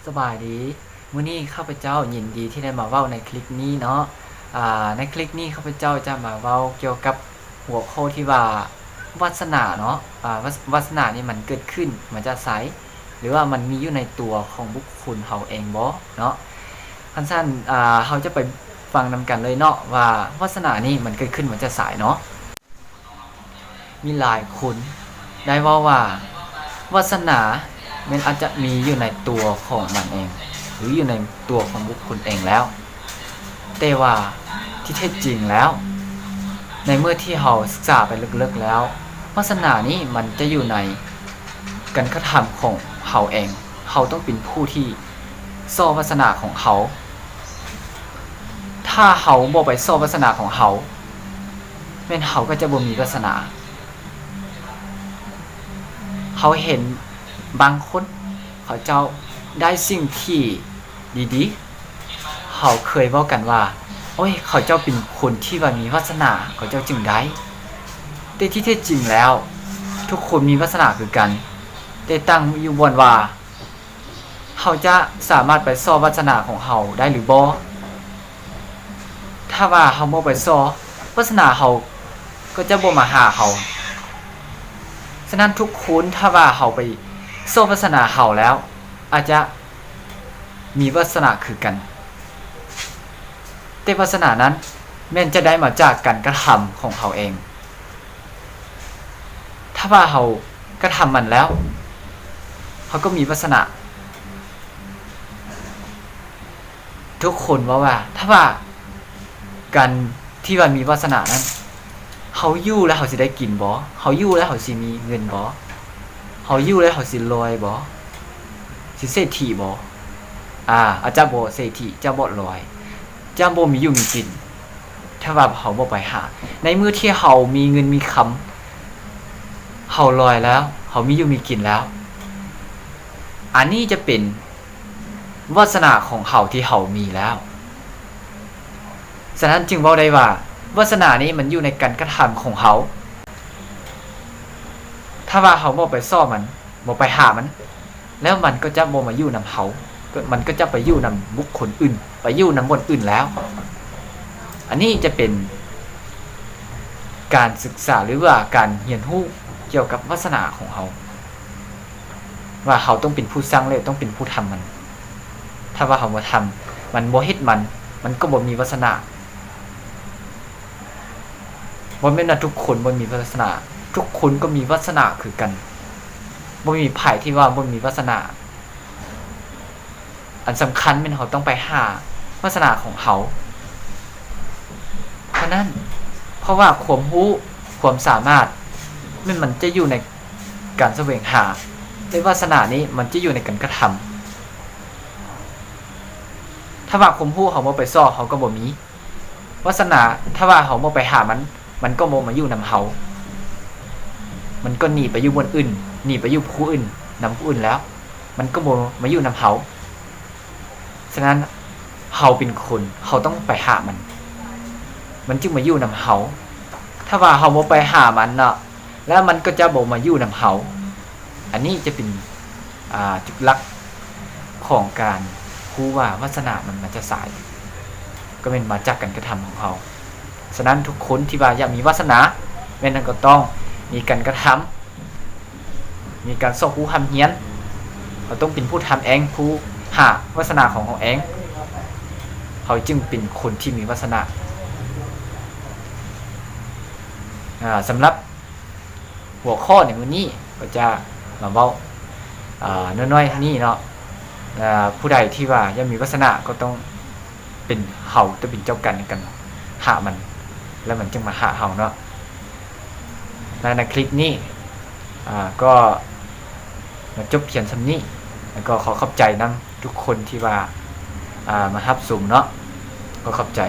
ສະບາຍດີ, ມື້ນີ້ຂ້າພະເຈົ້າຍິນດີທີ່ໄດ້ມາເວົ້າໃນຄລິບນີ້ເນາະ. ອາ ໃນຄລິບນີ້ຂ້າພະເຈົ້າຈະມາເວົ້າກ່ຽວກັບຫົວຂໍ້ທີ່ວ່າ ວັດສະໜາເນາະ, ອາ ວັດ ວັດສະໜານີ້ມັນເກີດຂຶ້ນມາຈາກໃສ ຫຼືວ່າມັນມີຢູ່ໃນຕົວຂອງບຸກຄົນເຮົາເອງບໍ່ເນາະ? ຄັນຊັ້ນ ອາ ເຮົາຈະໄປຟັງນຳກັນເລີຍເນາະ ວ່າວັດສະໜານີ້ມັນເກີດຂຶ້ນມາຈາກໃສເນາະ. ມີຫຼາຍຄົນໄດ້ເວົ້າວ່າ ວັດສະໜາແມ່ນອາດຈະມີຢູ່ໃນຕົວຂອງມັນເອງ ຫຼື ຢູ່ໃນຕົວຂອງບຸກຄົນເອງແລ້ວ, ແຕ່ວ່າທີ່ແທ້ຈິງແລ້ວ ໃນເມື່ອທີ່ເຮົາສຶກສາໄປເລິກໆແລ້ວ ວັດສະໜານີ້ມັນຈະຢູ່ໃນການກະທຳຂອງເຮົາເອງ. ເຮົາຕ້ອງເປັນຜູ້ທີ່ ຊອກວັດສະໜາຂອງເຮົາ. ຖ້າເຮົາບໍ່ໄປຊອກວັດສະໜາຂອງເຮົາ ແມ່ນເຮົາກໍຈະບໍ່ມີວັດສະໜາ. ເຮົາເຫັນບາງຄົນ ເຂົາເຈົ້າໄດ້ສິ່ງທີ່ດີໆ, ເຮົາເຄີຍເວົ້າກັນວ່າ ໂອ້ຍ ເຂົາເຈົ້າເປັນຄົນທີ່ວ່າມີວັດສະໜາ ເຂົາເຈົ້າຈຶ່ງໄດ້. ແຕ່ທີ່ແທ້ຈິງແລ້ວ ທຸກຄົນມີວັດສະໜາຄືກັນ, ແຕ່ຕ່າງຢູ່ບ່ອນວ່າ ເຮົາຈະສາມາດໄປຊອກວັດສະໜາຂອງເຮົາໄດ້ຫຼືບໍ່? ຖ້າວ່າເຮົາບໍ່ໄປຊອກ, ວັດສະໜາເຮົາກໍຈະບໍ່ມາຫາເຮົາ. ສະນັ້ນທຸກຄົນ ຖ້າວ່າເຮົາໄປຊອກວັດສະໜາເຮົາແລ້ວ ອາດຈະມີວັດສະໜາຄືກັນ, ແຕ່ວັດສະໜານັ້ນແມ່ນຈະໄດ້ມາຈາກການກະທຳຂອງເຮົາເອງ. ຖ້າວ່າເຮົາກະທຳມັນແລ້ວ ເຮົາກໍມີວັດສະໜາ. ທຸກຄົນເວົ້າວ່າ ຖ້າວ່າການທີ່ວ່າມີວັດສະໜານັ້ນ ເຮົາຢູ່ແລ້ວເຮົາຊິໄດ້ກິນບໍ່? ເຮົາຢູ່ແລ້ວເຮົາຊິມີເງິນບໍ່? ເຮົາຢູ່ແລ້ວເຮົາຊິລວຍບໍ່? ຊິເສດຖີບໍ່? ອາ ອາດຈະບໍ່ເສດຖີ, ຈະບໍ່ລວຍ, ຈະບໍ່ມີຢູ່ມີກິນ. ຖ້າວ່າເຮົາບໍ່ໄປຫາ, ໃນມື້ທີ່ເຮົາມີເງິນມີຄຳ, ເຮົາລວຍແລ້ວ, ເຮົາມີຢູ່ມີກິນແລ້ວ, ອັນນີ້ຈະເປັນວັດສະໜາຂອງເຮົາທີ່ເຮົາມີແລ້ວ. ສະນັ້ນຈຶ່ງເວົ້າໄດ້ວ່າ ວັດສະໜານີ້ມັນຢູ່ໃນການກະທຳຂອງເຮົາ. ຖ້າວ່າເຮົາບໍ່ໄປຊອກມັນ, ບໍ່ໄປຫາມັນ, ແລ້ວມັນກໍຈະບໍ່ມາຢູ່ນຳເຮົາ, ມັນກໍຈະໄປຢູ່ນຳບຸກຄົນອື່ນ, ໄປຢູ່ນຳບ່ອນອື່ນແລ້ວ. ອັນນີ້ຈະເປັນການສຶກສາ ຫຼືວ່າການຮຽນຮູ້ກ່ຽວກັບວາສະໜາຂອງເຮົາ ວ່າເຮົາຕ້ອງເປັນຜູ້ສ້າງ ແລະ ຕ້ອງເປັນຜູ້ທຳມັນ. ຖ້າວ່າເຮົາບໍ່ທຳມັນ, ບໍ່ເຮັດມັນ, ມັນກໍບໍ່ມີວາສະໜາ. ບໍ່ແມ່ນວ່າທຸກຄົນບໍ່ມີວາສະໜາ, ທຸກຄົນກໍມີວາສະໜາຄືກັນ. ບໍ່ມີໃຜທີ່ວ່າບໍ່ມີວາສະໜາ. ອັນສຳຄັນແມ່ນເຮົາຕ້ອງໄປຫາວາສະໜາຂອງເຮົາເທົ່ານັ້ນ. ເພາະວ່າຄວາມຮູ້, ຄວາມສາມາດ ແມ່ນມັນຈະຢູ່ໃນການສະແຫວງຫາ, ແລະ ວາສະໜານີ້ມັນຈະຢູ່ໃນການກະທຳ. ຖ້າວ່າຄວາມຮູ້ເຮົາບໍ່ໄປຊອກ, ເຮົາກໍບໍ່ມີ. ວາສະໜາ ຖ້າວ່າເຮົາບໍ່ໄປຫາມັນ, ມັນກໍບໍ່ມາຢູ່ນຳເຮົາ. ມັນກໍໜີໄປຢູ່ບ່ອນອື່ນ, ໜີໄປຢູ່ຜູ້ອື່ນ, ນຳຜູ້ອື່ນແລ້ວ, ມັນກໍບໍ່ມາຢູ່ນຳເຮົາ. ສະນັ້ນ ເຮົາເປັນຄົນ, ເຮົາຕ້ອງໄປຫາມັນ, ມັນຈຶ່ງມາຢູ່ນຳເຮົາ. ຖ້າວ່າເຮົາບໍ່ໄປຫາມັນເນາະ, ແລ້ວມັນກໍຈະບໍ່ມາຢູ່ນຳເຮົາ. ອັນນີ້ຈະເປັນ ອ່າ ຈຸດຫຼັກຂອງການຮູ້ວ່າວາສະໜາມັນມາຈາກໃສ, ກໍແມ່ນມາຈາກການກະທຳຂອງເຮົາ. ສະນັ້ນ ທຸກຄົນທີ່ວ່າຢາກມີວາສະໜາ ແມ່ນເຮົາກໍຕ້ອງມີການກະທຳ, ມີການຊອກຮູ້ຮ່ຳຮຽນ. ເຮົາຕ້ອງເປັນຜູ້ທຳເອງ, ຜູ້ຫາວາສະໜາຂອງເຮົາເອງ, ເຮົາຈຶ່ງເປັນຄົນທີ່ມີວາສະໜາ. ອາ ສຳລັບ ຫົວຂໍ້ໃນມື້ນີ້ກໍຈະມາເວົ້າ ເອີ ນ້ອຍໆນີ້ເນາະ. ເອີ ຜູ້ໃດທີ່ວ່າຢາກມີວາສະໜາກໍຕ້ອງເປັນ ເຮົາຕ້ອງເປັນເຈົ້າການໃນການຫາມັນ ແລ້ວມັນຈຶ່ງມາຫາເຮົາເນາະ. ໃນ ໃນຄລິບນີ້ ອາ ກໍມາຈົບພຽງສ່ຳນີ້ ແລ້ວກໍຂໍຂອບໃຈນຳທຸກຄົນທີ່ວ່າ ອາ ມາຮັບຊົມເນາະ. ກໍຂອບໃຈ.